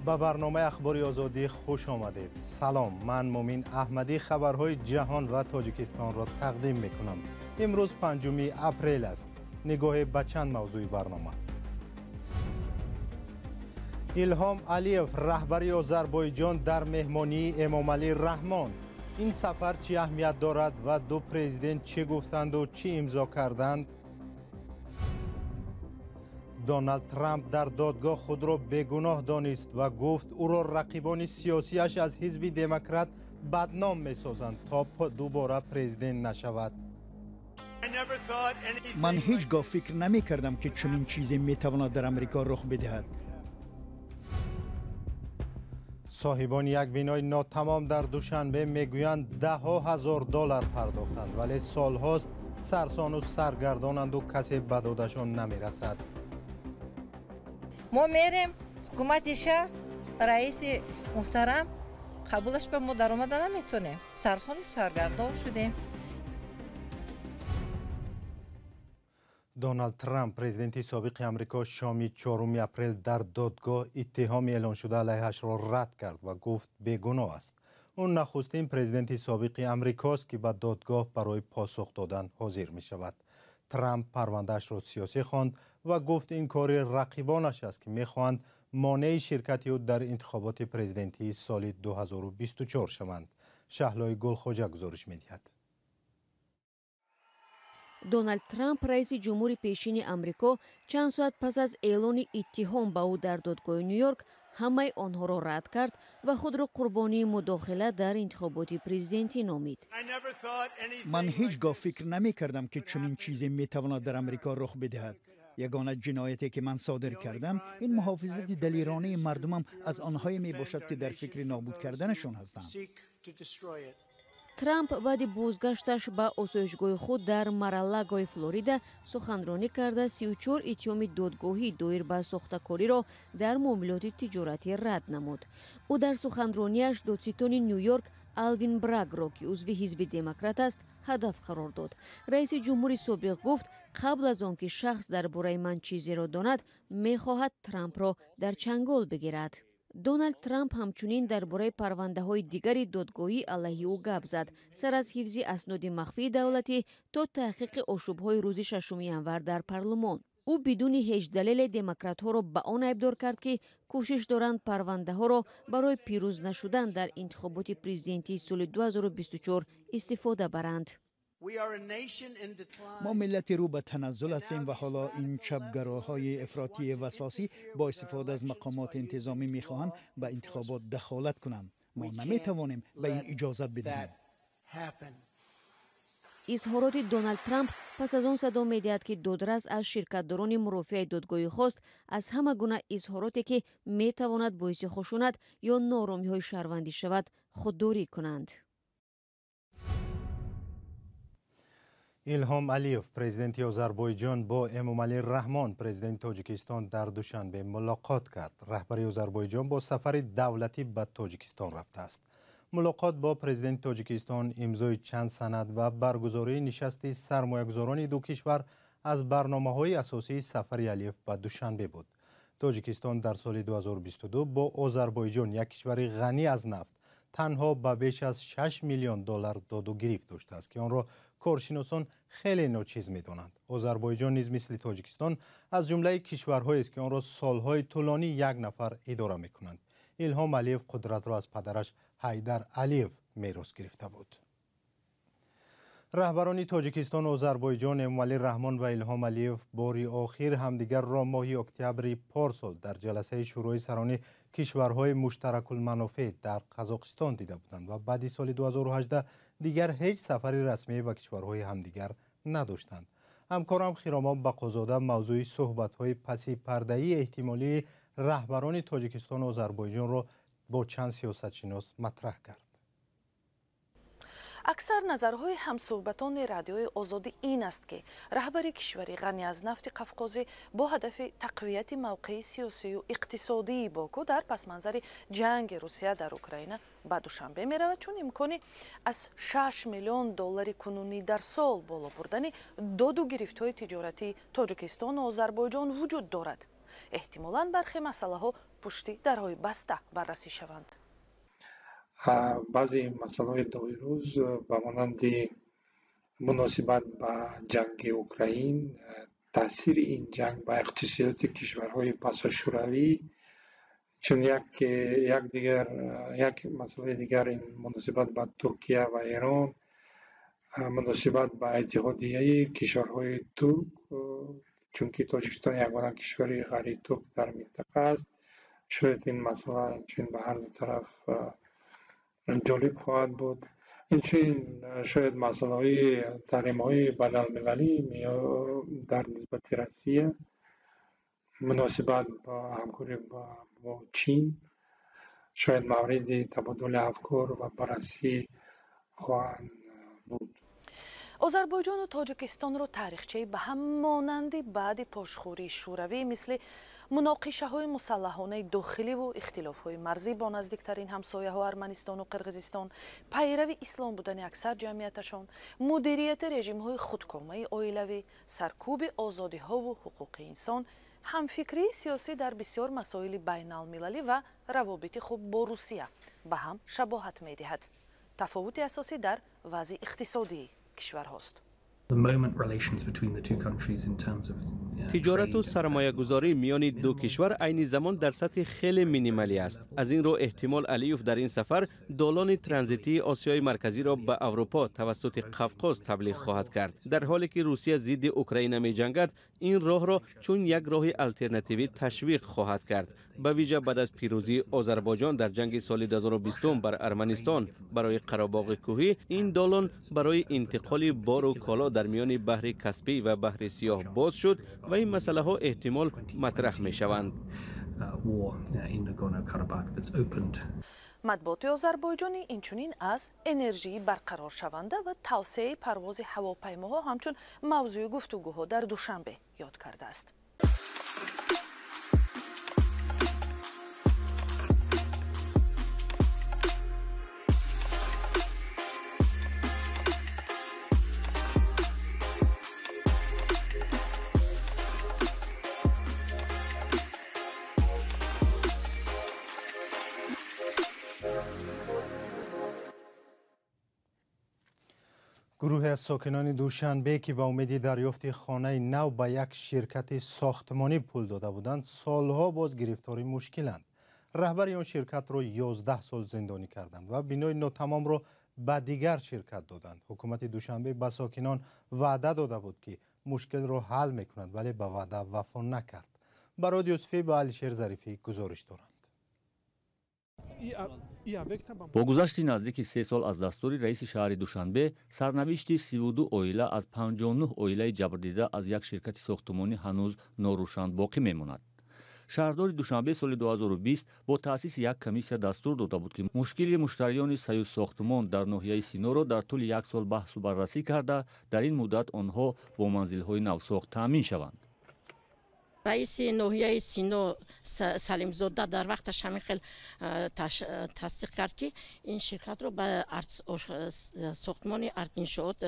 Ба барномаи Ахбори Озодӣ хуш омадед. Салом, ман Мумин Аҳмадӣ хабарҳои ҷаҳон ва Тоҷикистонро тақдим мекунам. Имрӯз 5 апрел аст. Нигоҳе ба чанд мавзӯи барнома. Илҳом Алиев, раҳбари Озарбойҷон, дар меҳмонии Эмомалӣ Раҳмон. Ин сафар чӣ аҳамият дорад ва ду президент чӣ гуфтанду чӣ имзо карданд? Доналд Трамп дар додгоҳ худро бегуноҳ донист ва гуфт ӯро рақибони сиёсиаш аз ҳизби демократ бадном месозанд, то дубора президент нашавад. Ман ҳеҷ гоҳ фикр намекардам, ки чунин чизе метавонад дар Амрико рух бидиҳад. Соҳибони як бинои нотамом дар Душанбе мегӯянд, даҳҳо ҳазор доллар пардохтанд, вале солҳост сарсону саргардонанду касе ба додашон намерасад. Мо мерем ҳукумати шаҳр, раиси муҳтарам қабулаш ба мо даромада наметонем. Сарсону саргардон шудем. Доналд Трамп, президенти собиқи Амрико, шоми 4 апрел дар додгоҳ иттиҳоми эълоншуда алайҳашро рад кард ва гуфт бегуноҳ аст. Ӯ нахустин президенти собиқи Амрикост, ки ба додгоҳ барои посух додан ҳозир мешавад. Трамп парвандаашро сиёсӣ хонд ва гуфт ин кори рақибонаш аст, ки мехоҳанд монеи ширкати ӯ дар интихоботи президентии соли 2024 шаванд. Шаҳлои Гулхоҷа гузориш медиҳад. Доналд Трамп, раиси ҷумҳури пешини Амрико, чанд соат пас аз эълони иттиҳом ба ӯ дар додгоҳи Ню-Йорк ҳамаи онҳоро рад кард ва худро қурбонии мудохила дар интихоботи президентӣ номид. Ман ҳеҷ гоҳ фикр намекардам, ки чунин чизе метавонад дар Амрико рух бидиҳад. Ягона ҷинояте, ки ман содир кардам, ин муҳофизати далеронаи мардумам аз онҳое мебошад, ки дар фикри нобуд карданашон ҳастанд. Трамп баъди бозгашташ ба осоишгоҳи худ дар Маралагои Флорида суханронӣ карда, 34 иттиҳоми додгоҳӣ доир ба сохтакориро дар муомилоти тиҷоратӣ рад намуд. Ӯ дар суханронияш додситони Ню-Йорк Алвин Брагро, ки узви ҳизби демократ аст, ҳадаф қарор дод. Раиси ҷумҳури собиқ гуфт, қабл аз он ки шахс дар бораи ман чизеро донад, мехоҳад Трампро дар чангол бигирад. Доналд Трамп ҳамчунин дар бораи парвандаҳои дигари додгоҳӣ алайҳи ӯ гап зад, сар аз ҳифзи асноди махфии давлатӣ то таҳқиқи ошӯбҳои рӯзи 6 январ дар парлумон. Ӯ бидуни ҳеҷ далеле демократҳоро ба он айбдор кард, ки кӯшиш доранд парвандаҳоро барои пирӯз нашудан дар интихоботи президентии соли 2024 истифода баранд. Мо миллати рӯ ба таназзул ҳастем ва ҳоло ин чапгароҳои ифротии васвосӣ бо истифода аз мақомоти интизомӣ мехоҳанд ба интихобот дахолат кунанд. Мо наметавонем ба ин иҷозат бидиҳем. Изҳороти Доналд Трамп пас аз он садо медиҳад, ки додрас аз ширкатдорони мурофиаи додгоҳӣ хост аз ҳама гуна изҳороте, ки метавонад боиси хушунат ё нооромиҳои шаҳрвандӣ шавад, худдорӣ кунанд. Илҳом Алиев, президенти Озарбойҷон, бо Эмомалӣ Раҳмон, президенти Тоҷикистон, дар Душанбе мулоқот кард. Раҳбари Озарбойҷон бо сафари давлатӣ ба Тоҷикистон рафтааст. Мулоқот бо президенти Тоҷикистон, имзои чанд санад ва баргузории нишасти сармоягузорони ду кишвар аз барномаҳои асосии сафари Алиев ба Душанбе буд. Тоҷикистон дар соли 2022 бо Озарбойҷон, як кишвари ғанӣ аз нафт, танҳо ба беш аз 6 миллион доллар доду гирифт доштааст, ки онро коршиносон хеле ночиз медонанд. Озарбойҷон низ мисли Тоҷикистон аз ҷумлаи кишварҳоест, ки онро солҳои тӯлонӣ як нафар идора мекунанд. Илҳом Алиев қудратро аз падараш Ҳайдар Алиев мерос гирифта буд. Раҳбарони Тоҷикистону Озарбойҷон, Эмомалӣ Раҳмон ва Илҳом Алиев, бори охир ҳамдигарро моҳи октябри порсол дар ҷаласаи Шӯрои сарони кишварҳои муштаракулманофеъ дар Қазоқистон дида буданд ва баъди соли 2018 дигар ҳеҷ сафари расмӣ ба кишварҳои ҳамдигар надоштанд. Ҳамкорам Хиромон Бақозода мавзӯи суҳбатҳои паси пардаии эҳтимолии раҳбарони Тоҷикистону Озарбойҷонро бо чанд сиёсатшинос матраҳ кард. Аксар назарҳои ҳамсӯҳбатони Радиои Озодӣ ин аст, ки раҳбари кишвари ғанӣ аз нафти Қафқозӣ бо ҳадафи тақвияти мавқеи сиёсию иқтисодии Боку дар пасманзари ҷанги Русия дар Украина ба Душанбе меравад, чун имкони аз 6 миллион доллари кунунӣ дар сол боло бурдани доду гирифтҳои тиҷоратии Тоҷикистону Озарбойҷон вуҷуд дорад. Эҳтимолан бархе масъалаҳо Пушти дарҳои баста баррасӣ шаванд. Баъзе масъалаҳои доирӯз ба монанди муносибат ба ҷанги Украин, таъсири ин ҷанг ба иқтисодиёти кишварҳои пасошӯравӣ, чун як масъалаи дигар ин муносибат ба Туркия ва Эрон, муносибат ба иттиҳодияи кишварҳои турк, чунки Тоҷикистон ягона кишвари ғайритурк дар минтақа аст. Шояд ин масъала инчунин ба ҳар ду тараф ҷолиб хоҳад буд. Инчунин шояд масъалаҳои таҳримҳои байналмилалӣ дар нисбати Россия, муносибат ба ҳамкорӣ бо Чин шояд мавриди табодули афкор ва баррасӣ хоҳанд буд. Озарбойҷону Тоҷикистонро таърихчаи ба ҳам монанди баъди пошхӯрии Шӯравӣ, мисли муноқишаҳои мусаллаҳонаи дохиливу ихтилофҳои марзӣ бо наздиктарин ҳамсояҳо Арманистону Қирғизистон, пайрави ислом будани аксар ҷамъияташон, мудирияти режимҳои худкомаи оилавӣ, саркӯби озодиҳову ҳуқуқи инсон, ҳамфикрии сиёсӣ дар бисёр масоили байналмилалӣ ва равобити хуб бо Русия ба ҳам шабоҳат медиҳад. Тафовути асосӣ дар вазъи иқтисодии кишварҳост. Тиҷорату сармоягузорӣ миёни ду кишвар айни замон дар сатҳи хеле минималӣ аст. Аз ин рӯ эҳтимол Алиев дар ин сафар долони транзитии Осиёи Марказиро ба Аврупо тавассути Қавқоз таблиғ хоҳад кард. Дар ҳоле ки Русия зидди Украина меҷангад, ин роҳро чун як роҳи алтернативӣ ташвиқ хоҳад кард. Ба вижа баъд аз пирӯзии Озарбойҷон дар ҷанги соли 2020 бар Арманистон барои Қарабоғи кӯҳӣ, ин долон барои интиқоли бору коло дар миёни баҳри Каспий ва баҳри Сиёҳ боз шуд ва ин масъалаҳо эҳтимол матраҳ мешаванд. Матбуоти Озарбойҷонӣ инчунин аз энержии барқароршаванда ва тавсеаи парвози ҳавопаймоҳо ҳамчун мавзӯи гуфтугӯҳо дар Душанбе ёд кардааст. Гурӯҳе аз сокинони Душанбе, ки ба умеди дарёфти хонаи нав ба як ширкати сохтмонӣ пул дода буданд, солҳо боз гирифтори мушкиланд. Раҳбари он ширкатро 11 сол зиндонӣ карданд ва бинои нотамомро ба дигар ширкат доданд. Ҳукумати Душанбе ба сокинон ваъда дода буд, ки мушкилро ҳал мекунад, вале ба ваъда вафо накард. Барод Юсуфӣ ва Алишер Зарифӣ гузориш доранд. Бо гузашти наздики 3 сол аз дастури раиси шаҳри Душанбе, сарнавишти 32 оила аз 59 оилаи ҷабрдида аз як ширкати сохтмонӣ ҳанӯз норӯшан боқӣ мемонад. Шаҳрдори Душанбе соли 2020 бо таъсиси як комиссия дастур дода буд, ки мушкили муштариёни Союзсохтмон дар ноҳияи Синоро дар тӯли як сол баҳсу баррасӣ карда, дар ин муддат онҳо бо манзилҳои навсохт таъмин шаванд. Раиси ноҳияи Сино Салимзода дар вақташ ҳамин хел тасдиқ кард, ки ин ширкатро ба сохтмони Артиншоот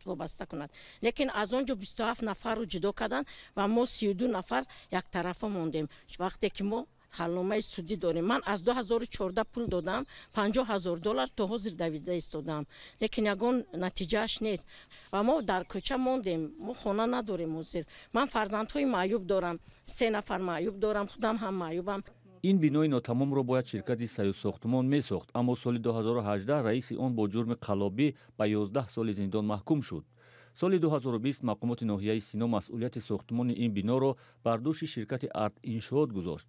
вобаста кунад. Лекин аз он ҷо 27 нафарро ҷудо карданд ва мо 32 нафар яктарафа мондем. Вақте ки мо ҳалномаи судӣ дорем. Ман аз 2014 пул додам, 50 ҳазор доллар то ҳозир давида истодам, лекин ягон натиҷааш нест ва мо дар кӯча мондем. Мо хона надорем ҳозир. Ман фарзандҳои маъюб дорам, 3 нафар маъюб дорам, худам ҳам маъюбам. Ин бинои нотамомро бояд ширкати Союзсохтмон месохт, аммо соли 2018 раиси он бо ҷурми қаллобӣ ба 11 соли зиндон маҳкум шуд. Соли 2020 мақомоти ноҳияи Сино масъулияти сохтмони ин биноро бар дӯши ширкати Арт Иншоот гузошт.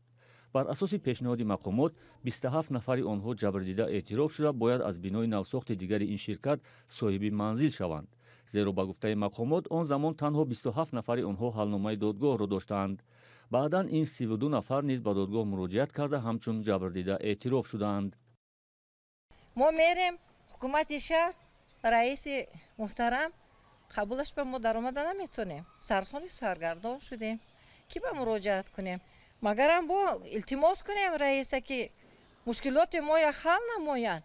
Бар асоси пешниҳоди мақомот, 27 нафари онҳо ҷабрдида эътироф шуда бояд аз бинои навсохти дигари ин ширкат соҳиби манзил шаванд. Зеро ба гуфтаи мақомот, он замон танҳо 27 нафари онҳо ҳалномаи додгоҳро доштаанд. Баъдан ин 32 нафар низ ба додгоҳ муроҷиат карда ҳамчун ҷабрдида эътироф шудаанд. Мо мерем ҳукумати шаҳр, раиси муҳтарам қабулаш ба мо даромада наметонем. Сарсони саргардон шудем. Ки ба муроҷиат кунем? Магарам бо илтимос кунем раиса, ки мушкилоти моя ҳал намоянд.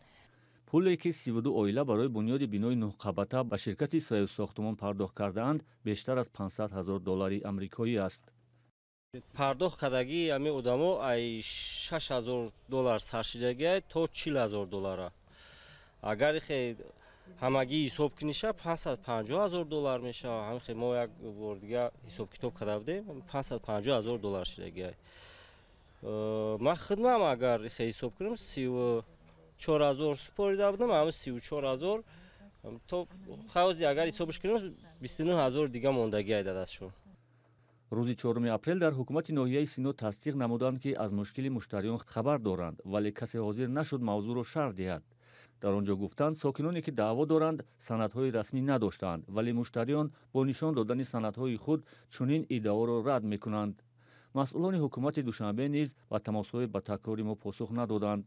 Пуле ки 32 оила барои бунёди бинои нӯҳқабата ба ширкати Союзсохтмон пардохт кардаанд, бештар аз 500 ҳазор доллари амрикоӣ аст. Пардохт кардагии ҳамин одамо ай 6000 доллар саршидагиай то 40 000 доллара. Агар ихе ҳамагӣ ҳисоб куниша, 550 000 доллар мешавад. Ҳамин мо як бор дига ҳисоб-китоб карда будем, 550 000 доллар шидагиай. Ман хидмам агар ихе ҳисоб кунем, 34 000 супорида будам, ҳамин 34 000 то хаози агар ҳисобш кунем, 29 000 дига мондагиай дар дастшон. Рӯзи 4 апрел дар ҳукумати ноҳияи Сино тасдиқ намуданд, ки аз мушкили муштариён хабар доранд, вале касе ҳозир нашуд мавзӯъро шарҳ диҳад. Дар он ҷо гуфтанд, сокиноне ки даъво доранд, санадҳои расмӣ надоштаанд, вале муштариён бо нишон додани санадҳои худ чунин иддаоро рад мекунанд. Масъулони ҳукумати Душанбе низ ба тамосҳои ба такрори мо посух надоданд.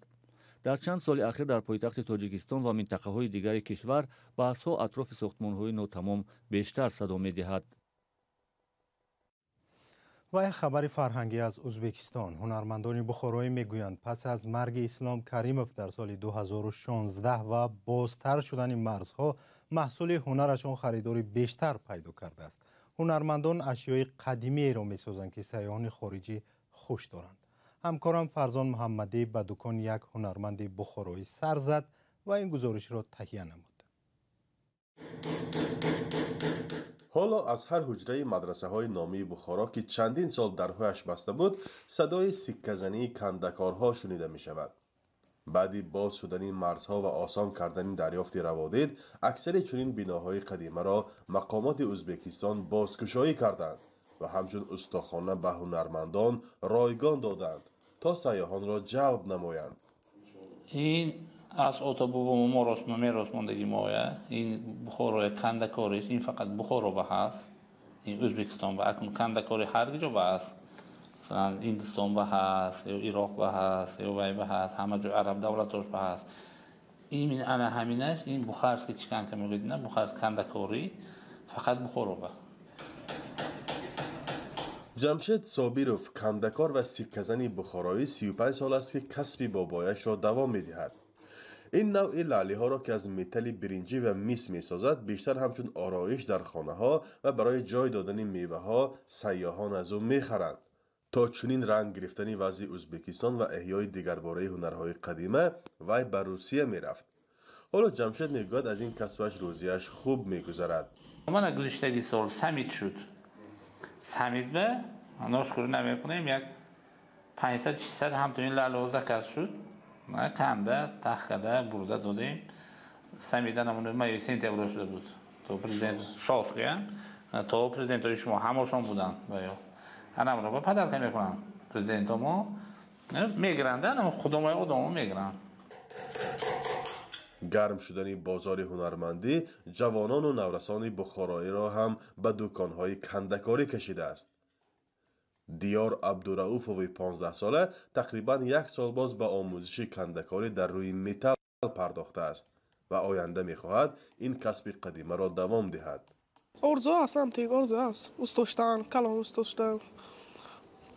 Дар чанд соли ахир дар пойтахти Тоҷикистон ва минтақаҳои дигари кишвар баҳсҳо атрофи сохтмонҳои нотамом бештар садо медиҳад. Ва як хабари фарҳангӣ аз Ӯзбекистон. Ҳунармандони бухороӣ мегӯянд, пас аз марги Ислом Каримов дар соли 2016 ва бозтар шудани марзҳо маҳсули ҳунарашон харидори бештар пайдо кардааст. Ҳунармандон ашёи қадимиеро месозанд, ки сайёҳони хориҷӣ хуш доранд. Ҳамкорам Фарзон Муҳаммадӣ ба дукони як ҳунарманди бухороӣ сар зад ва ин гузоришро таҳия намуд. Ҳоло аз ҳар ҳуҷраи мадрасаҳои номии Бухоро, ки чандин сол дарҳояш баста буд, садои сикказании кандакорҳо шунида мешавад. Баъди боз шудани марзҳо ва осон кардани дарёфти раводид, аксари чунин биноҳои қадимаро мақомоти Ӯзбекистон бозкушоӣ карданд ва ҳамчун устохона ба ҳунармандон ройгон доданд, то сайёҳонро ҷалб намоянд. Ин аз ото бобомо мерос мондагӣ моя. Ин Бухороя кандакорист. Ин фақат Бухоро ба ҳаст, ин Ӯзбекистон ба акнун кандакори ҳар ҷо ба ҳаст, масалан, Ҳиндустон ба ҳаст ё Ироқ ба ҳаст ё вай ба ҳаст, ҳама ҷо араб давлатош ба ҳаст. Ин ана ҳаминаш, ин бухарский чеканка мегӯяд, на бухарс кандакорӣ фақат Бухоро ба. Ҷамшед Собиров, кандакор ва сикказани бухороӣ, 35 сол аст, ки касби бобояшро давом медиҳад. Ин навъи лаълиҳоро, ки аз металли биринҷӣ ва мис месозад, бештар ҳамчун ороиш дар хонаҳо ва барои ҷой додани меваҳо сайёҳон аз ӯ мехаранд. То чунин ранг гирифтани вазъи Ӯзбекистон ва эҳёи дигарбораи ҳунарҳои қадима, вай ба Русия мерафт. Ҳоло Ҷамшед мегӯяд, аз ин касбаш рӯзияш хуб мегузарад. Мана, гузиштаги сол саммит шуд. Саммит ба ношукрӣ намекунем, як 500-600 ҳамтунин лаълҳо заказ шуд, канда тахкада бурда додем. Саммита намуна майи сентябр шуда буд, то президент Шолсгиам, то президентҳои шумо ҳамашон буданд ва ё анамро ба подарка мекунанд, президентҳо мо мегиранд, худомои одамо мегиранд. Гарм шудани бозори ҳунармандӣ ҷавонону наврасони бухороиро ҳам ба дуконҳои кандакорӣ кашидааст. Диёр Абдурауфови 15-сола тақрибан як сол боз ба омӯзиши кандакорӣ дар рӯи металл пардохтааст ва оянда мехоҳад ин касби қадимаро давом диҳад. Орзу аст, ҳамтег орзу аст, усто шудан, калон усто шудан,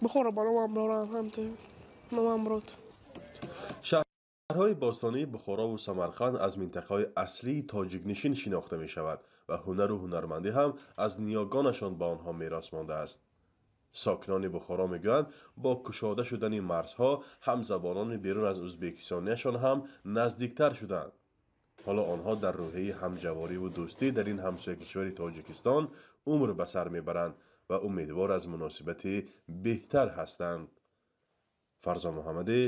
Бухоро ба номам барам, ҳамтег номам брод. Шаҳрҳои бостонии Бухорову Самарқанд аз минтақаҳои аслии тоҷикнишин шинохта мешавад ва ҳунару ҳунармандӣ ҳам аз ниёгонашон ба онҳо мерос мондааст. Сокинони Бухоро мегӯянд, бо кушода шудани марзҳо ҳамзабонони берун аз ӯзбекистониашон ҳам наздиктар шуданд. Ҳоло онҳо дар рӯҳияи ҳамҷавориву дӯстӣ дар ин ҳамсоякишвари Тоҷикистон умр ба сар мебаранд ва умедвор аз муносибати беҳтар ҳастанд. Фарзон Муҳаммадӣ,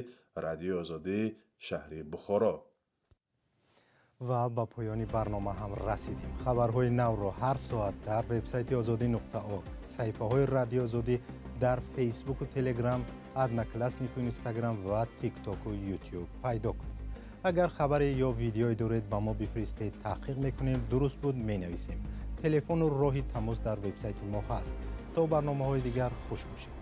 Радиои Озодӣ, шаҳри Бухоро. Ва ба поёни барнома ҳам расидем. Хабарҳои навро ҳар соат дар вебсайти озодӣ.орг, саҳифаҳои Радиои Озодӣ дар Фейсбуку Телеграм, Однокласснику Инстаграм ва Тиктоку Ютюб пайдо кунед. Агар хабаре ё видеое доред, ба мо бифиристед, таҳқиқ мекунем, дуруст буд, менависем. Телефону роҳи тамос дар вебсайти мо ҳаст. То барномаҳои дигар хуш бошед.